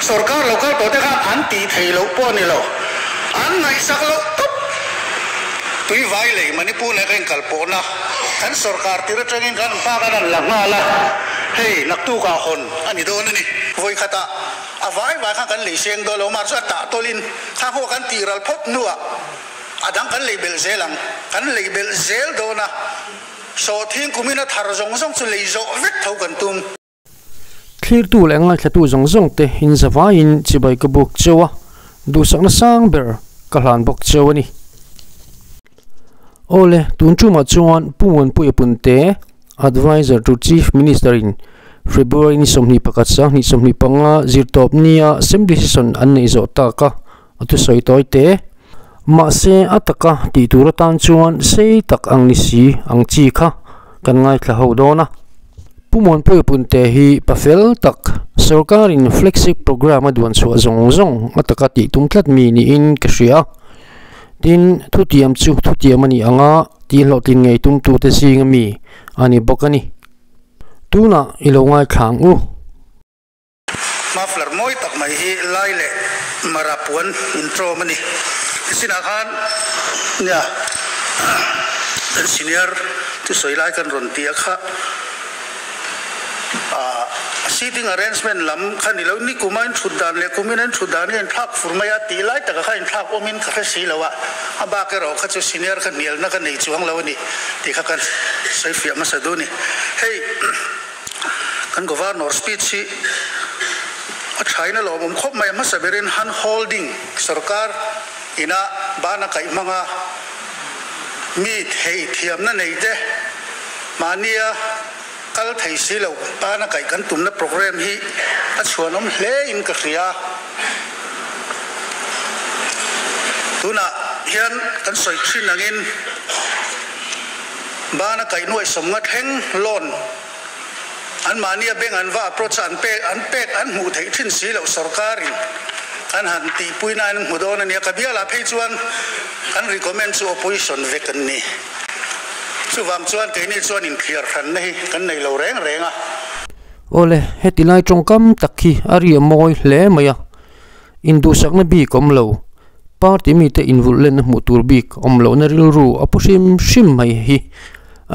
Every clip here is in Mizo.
Sorkar lo kal tawh te khan an tih theih loh pawh a ni lo. An ngaihsak loh tawp. Tui vai lei Manipur leh ka inkal pawhna kan sorkar tir atangin kan hma kan han la nghal a, hei naktukah hawn a ni dawn a ni. Vawikhatah a vai vai khan kan lei seng dawn lo, mahse a tah tawlhin kha pawh kan tih ral phawt hnuah a dang kan lei belh zel ang. Kan lei belh zel dawn a, sawhthing kumin a thar zawng zawng chu lei zawh vek tho kan tum. Thlirtu leh ngaithlatu zawng zawng te in zavaiin chibai ka buk cheu a, duhsakna sang ber ka hlan bawk cheu a ni. Awle, tun tumah chuan Pu Muanpuia Punte, Adviser to Chief Minister in February ni 21 2025 zirtawp nia Assembly Session an neih zawh tak a, a thusawi tawi te. Mahse, a taka tih tur atan chuan sei tak ang ni si ang chi kha kan ngaithla ho dawn a. Pu Muanpuia Punte hi pa fel tak, sorkarin flagship programme a duan chhuah zawng zawng a taka tih tum tlat mi niin ka hria. Tin, thutiam chu thutiam a nih anga tih hlawhtlin ngei tumtute zinga mi a ni bawk a ni. Tunah i lo ngaithla ang u. Muffler mawi tak mai hi lai leh mara puan intrawm a ni. Nichinah khan nia kan senior thusawi lai kan rawn ti a kha ah seating arrangement lam kha ni lo ni kuma in thut dan leh kumin an thut dan hi a inthlak fur mai a tih lai taka kha inthlak awmin ka hre si lo a, a bak erawh kha chu senior kha hnialna ka nei chuang lo a ni tih kha kan sawi fiah hmasa duh a ni. Hei. Kan Governor speech hi a thain a lawmawm khawp mai. A hmasa berin hand holding sorkar ina bana kaih hmanga mi thei thiamna nei te mahnia kal thei si lo bana kaih kan tumna programme hi a chhuanawm hle in ka hria. Tunah hian kan sawi thin angin. Bana kaih nuaih sawmnga thleng loan an mahnia bank an va approach a an pek an pek an hmuh theih thin si loh sorkarin kan han tihpui na an hmu dawn a nia ka bialah phei chuan kan recommend chu opposition vek an ni chuvang chuan keini chuan inthliar hranna hi kan nei lo reng reng a. Awle, heti lai tawngkam tak hi a ri a mawi hle mai a. Induhsakna bik awm lo, party mite invulh lenna hmuh tur bik awm lohna rilru a pu hrim hrim mai hi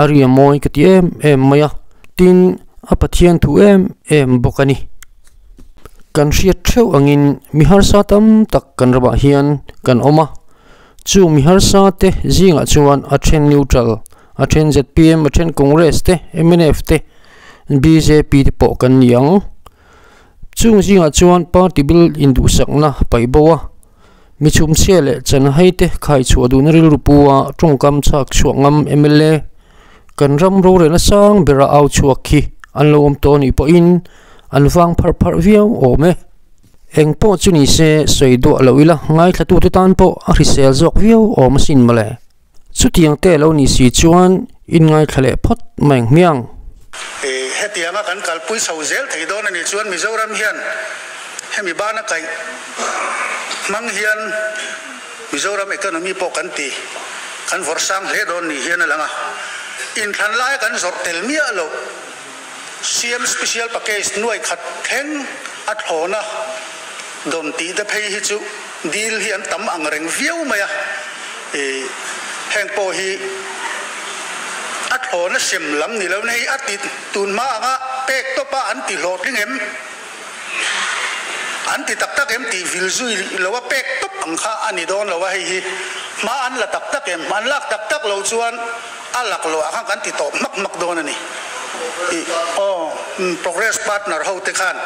a ria mawi ka ti em em mai a, tin a Pathian thu em em bawk a ni. Kan hriat theuh angin mi harsa tam tak kan ramah hian kan awm a, chung mi harsa te zingah chuan a then neutral, a then zpm, a then Congress te, mnf te, bjp te pawh kan ni ang. Chung zingah chuan party bil induhsakna paih bo a, mi chhumchhia leh chanhai te khaichhuah duhna rilru pu a tawngkam chhak chhuah ngam mla kan ram rorelna sang bera au chhuak khi an lo awm tawh anih pawhin an vang pharh pharh viau awm e. Eng pawh chu ni se sawi duah loh ila ngaithlatute tan pawh a hrisel zawk viau awm asin mawle. Chutiang te lo ni si chuan in ngaithla leh phawt mai ang hmiang. Hetianga kan kalpui chho zel thei dawn a nih chuan Mizoram hian hemi bana kaih hmang hian Mizoram economy pawh kan ti kan vawrh sang hle dawn ni hian a lang a. Inthlan laia kan zawrh tel miah loh CM Special Package nuai khat thleng a thlawna dawn tih te phei hi chu Dil hi an tam ang reng viau mai a, ih heng pawh hi a thlawna sem lam ni lo na hei a ti tun hma anga pek tawp a an ti hlawhtling em? An ti tak tak em tih vil zui lo a pek tawp ang kha a ni dawn lo a hei hi hma an la tak tak em? An lak tak tak lo chuan a lak loh ah khan kan ti tawp hmak hmak dawn a ni. Ih aw progress partner ho te khan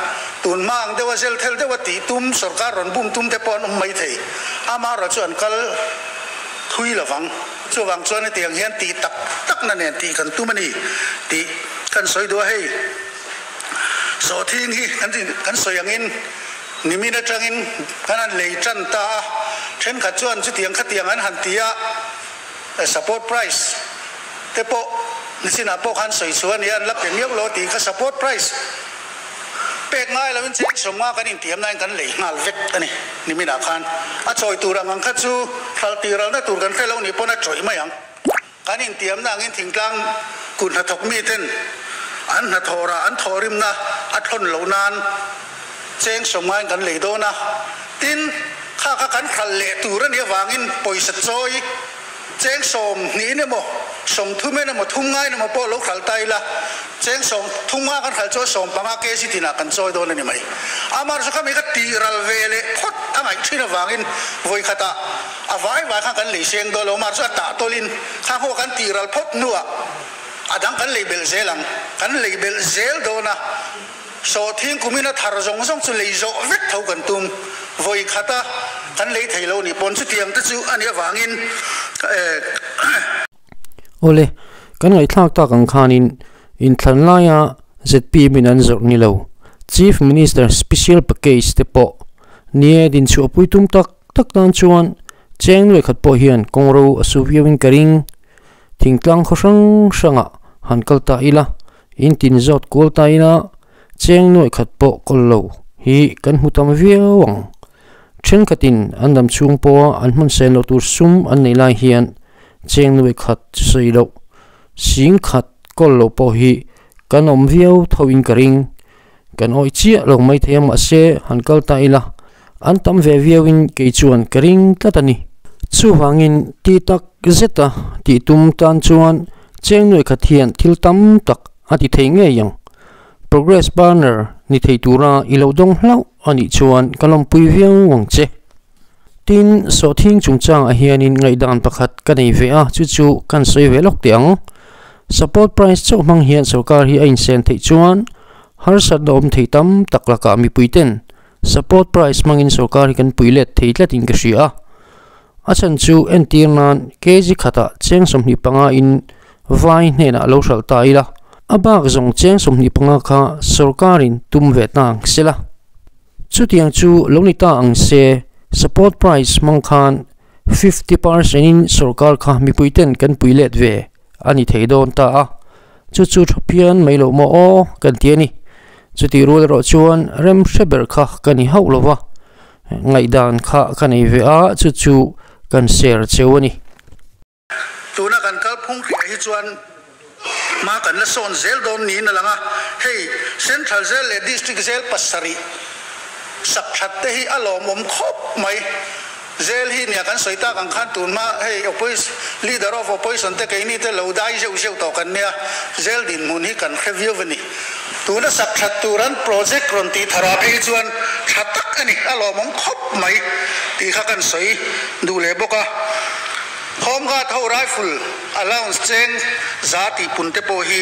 tun hma ang deuha zel thel deuha tih tum sorkar rawn bum tum te pawh an awm mai thei. Amaherawh chu an kal thui lovang. Chuvang chuan hetiang hian tih tak tak na nen tih kan tum a ni tih kan sawi duh a hei. Sawhthing hi kan sawi angin nimin atangin kan han lei tan ta a, thenkhat chuan chutiang khatiang an han ti a. Support price te pawh nichinah pawh khan sawi chhuah a nia, an la pe miau lo tih kha support price pek ngai loin cheng sawmnga kan intiam nain kan lei nghal vek a ni. Niminah khan a chawi tur ang ang kha chu hralh tih ralna tur kan hre lo nih pawn a chawih mai ang. Kan intiamna angin thingtlang kut hnathawk miten an hnathawh rah an thawhrimna a thawn loh nan. Cheng sawmngain kan lei dawn a, tin, kha kha kan hralh leh tur a nih avangin pawisa chawi cheng sawmhnihin emaw, sawmthumen emaw, thumngain emaw pawh lo hralh ta ila, cheng sawm thumnga kan hralh chuan sawmpanga kg tinah kan chawi dawn a ni mai. Amaherawhchu khami kha tih ral ve leh phawt a ngaih thin avangin vawi khatah a vai vai khan kan lei seng dawn lo, amaherawhchu a tah tawlhin kha hmuh kan tih ral phawt hnuah a dang kan lei belh zel ang, kan lei belh zel dawn a. Sawhthing kumin a thar zawng zawng chu lei zawh vek tho kan tum. Vawi khata kan lei thei lo nih pawn chutiang te chu a nih avangin eh. Awle, kan ngaihthlak tak ang khanin inthlan laia zpm in an zawrh ni lo. Chief Minister Special Package te pawh nie dinchhuah pui tum tak tak tan chuan cheng nuai khat pawh hian kawngro a su viauin ka ring. Thingtlang khaw hrang hrangah han kal ta ila. In tin zawt kual ta ila cheng nuaih khat pawh kawl lo hi kan hmu tam viau ang. Thenkhatin an dam chhung pawha an hman sen loh tur sum an nei lai hian cheng nuaih khat chu sawi loh sing khat kawl loh pawh hi kan awm viau tho in ka ring. Kan awih chiah lo mai thei a mahse han kal ta ila an tam ve viau in kei chuan ka ring tlat a ni. Chuvangin ti tak zeta tih tum tan chuan cheng nuaih khat hian thil tam tak a ti thei ngei ang. Progress banner ni thei tura i lo dawng hlauh a nih chuan ka lawmpui viau ang che. Tin, sawhthing chungchangah hianin ngaihdan pakhat ka nei ve a, chu chu kan sawi ve lawk teh ang. Support price chauh hmang hian sorkar hi a insen theih chuan harsatna awm thei tam tak lakah mipuiten support price hmangin sorkar hi kan pui let thei tlatin ka hria a. A chhan chu entir nan kg khatah cheng 25 in vai hnenah lo hralh ta ila, a bak zawng cheng 25 kha sorkarin tum ve ta ang sela. Chutiang chu lo ni ta ang se, support price hmang khan 50% in sorkar kha mipui ten kan pui let ve a ni thei dawn ta a, chu chu tha phian mai loh maw aw kan ti a ni. Chutih rual erawh chuan rem hre ber kha ka ni hauh lo va, ngaihdan kha ka nei ve a, chu chu kan share cheu a ni. Tuna kan kalphung hriah hi chuan hma kan la sawn zel dawn niin a lang a, hei Central Jail leh District Jail pasarih sak that te hi a lawmawm khawp mai. Jail hi nia kan sawi tak ang khan tun hma hei Leader of Opposition te keini te lo dai zeuh zeuh tawh kan nia, Jail dinhmun hi kan hre viau a ni. Tuna sak that tur an project rawn tih tharah phei chuan tha tak a ni, a lawmawm khawp mai tih kha kan sawi duh leh bawk a. Home Guard ho rifle allowance cheng za tih pun te pawh hi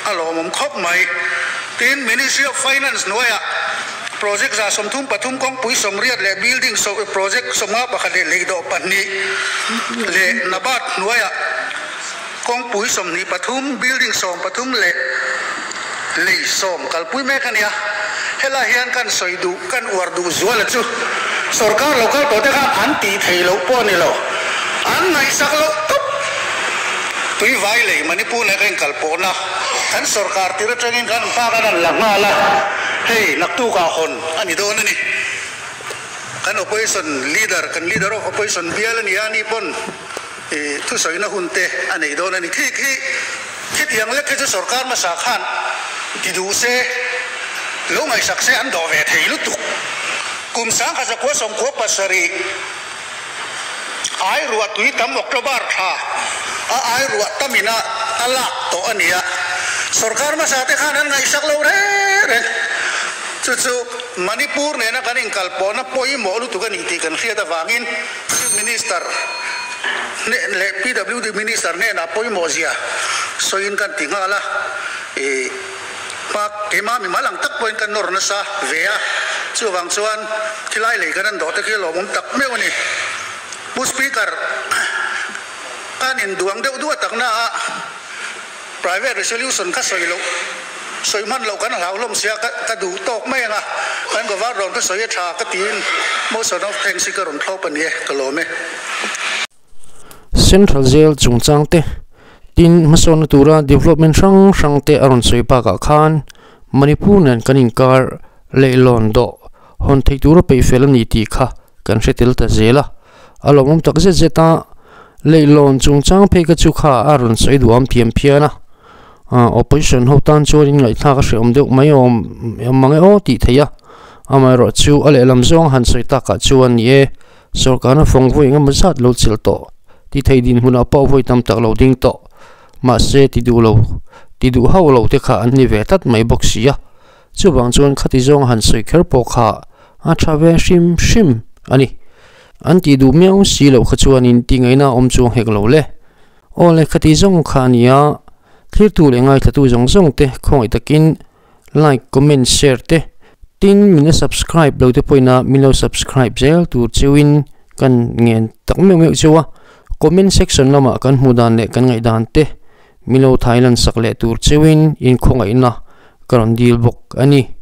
a lawmawm khawp mai. Tin, Ministry of Finance hnuaiah project 33 kawngpui 80 leh building project 51 leh leidawh pahnih leh NABARD hnuaiah kawngpui 23, building 13 leh lei 10 kalpui mek a nia. Helai hian kan sawi duh, kan uar duh zuala chu sorkar lo kal tawh te khan an tih theih loh pawh a ni lo. An ngaihsak loh tawp. Tui vai lei Manipur leh ka inkal pawhna kan sorkar tir atangin kan hma kan han la nghal a, hei naktukah hawn a ni dawn a ni. Kan opposition leader, kan leader of opposition bial a ni a, ani pawn Thusawina hun te a nei dawn a ni. Khi khi khitiang lek hi chu sorkar hmasa khan ti duh se, lo ngaihsak se an dawh ve thei lutuk. Kum 1997 ai ruah tui tam October thla a ai ruah tamin a a lak tawh a ni a. Sorkar hmasa te khan an ngaihsak lo reng reng. Chu chu Manipur nena kan inkalpawhna pawimawh lutuk a ni tih kan hriat avangin Chief Minister hnen leh PWD Minister hnenah pawimawh zia sawiin kan ti nghal a, ih hma keimah mimal ang tak pawhin kan nawr nasa ve a, chuvang chuan khilai lei kan an dawh te khi a lawmawm tak meuh a ni. Pu Speaker, kan induang deuh duah takna a. Private resolution kha sawi loh, sawi hman loh kan hlau hlawm sia ka ka duh tawk mai ang a, kan Governor rawn ka sawi a tha ka tiin motion of thanks hi ka rawn thlawp a ni e, ka lawm e. Central Jail chungchang te, tin hmasawnna tura development hrang hrang te a rawn sawi bakah khan Manipur nen kan inkar leihlawn dawh hawn theih tura peih fel a ni tih kha kan hre tel ta zel a, a lawmawm tak zet zet a, leihlawn chungchang phei kha chu kha a rawn sawi duham thiam phian a, ah opposition ho tan chuan in ngaihthlak a hrehawm deuh mai awm mang e aw tih theih a, Amaherawhchu a lehlam zawng han sawi takah chuan ni e, sorkarna fawng vawi engemaw zat lo chilh tawh ti thei dinhmunah pawh vawi tam tak lo ding tawh. Mahse ti duh lo, ti duh hauh lo te kha an ni ve tlat mai bawk si a. Chuvang chuan khati zawng han sawi kher pawh kha a tha ve hrim hrim a ni. An tih duh miau si loh kha chuanin tih ngaihna a awm chuang hek lo le. Aw le khati zawng kha a ni a, thlirtu leh ngaithlatu zawng zawng te khawngaih takin like, comment, share te tin min la subscribe lo te pawhin min lo subscribe zel tur cheuhin kan ngen tak meuh meuh cheu a, comment section lamah kan hmuh dan leh kan ngaih dan te min lo thai lan sak leh tur cheuhin in khawngaihna ka rawn dil bawk a ni.